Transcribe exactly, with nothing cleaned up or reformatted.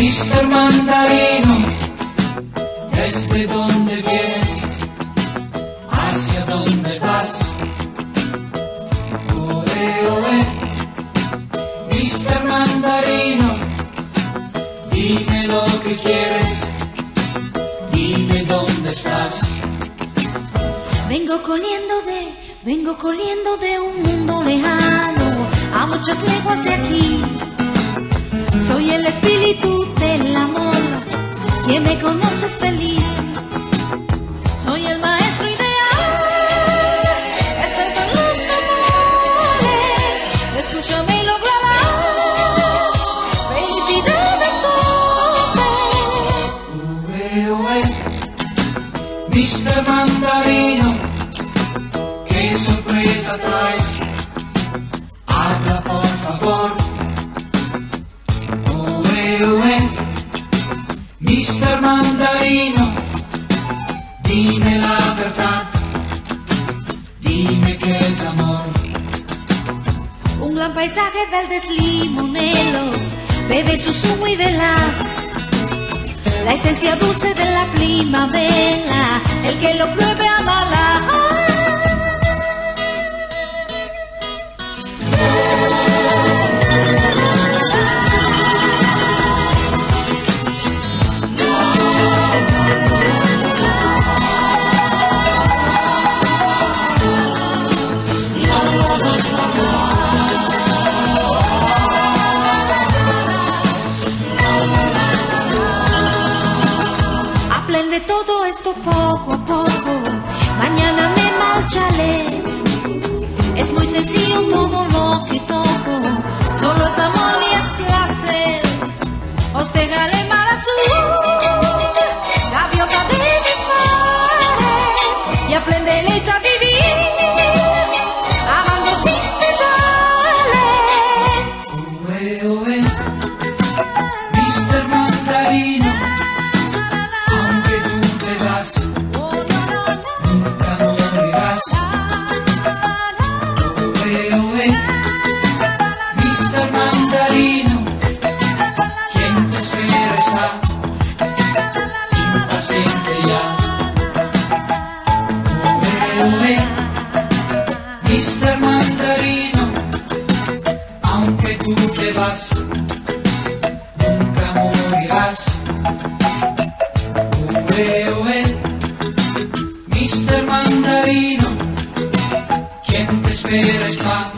Mister Mandarino, desde dónde vienes? ¿Hacia dónde vas? Oe, oe. Mister Mandarino, dime lo que quieres, dime dónde estás. Vengo corriendo de, vengo corriendo de un mundo lejano, a muchas leguas de aquí. Soy el espíritu del amor, quien me conoce es feliz. Soy el maestro ideal, experto en los amores. Escúchame y lograrás felicidad de tope. Ue, ue. Mister Mandarino, ¿qué sorpresa traes? Habla, por favor. Oe, oe. Mister Mandarino, dime la verdad, dime qué es amor. Un gran paisaje, verdes limoneros, bebe su zumo y verás la esencia dulce de la primavera, el que lo pruebe amará. Aprende todo esto poco a poco, mañana me marcharé. Es muy sencillo todo lo que toco, solo es amor y es placer. Os dejaré mar azul, gaviota de mis mares, y aprenderéis a vivir amando sin pesares. Oe, oe, Mister Mandarino, aunque tú te vas, nunca morirás. Oe, oe, Mister Mandarino, ¿quién te espera está impaciente ya? Oe, oe, Mister Mandarino, aunque tú te vas, nunca morirás. Oe, oe, Mister Mandarino, ¿quién te espera está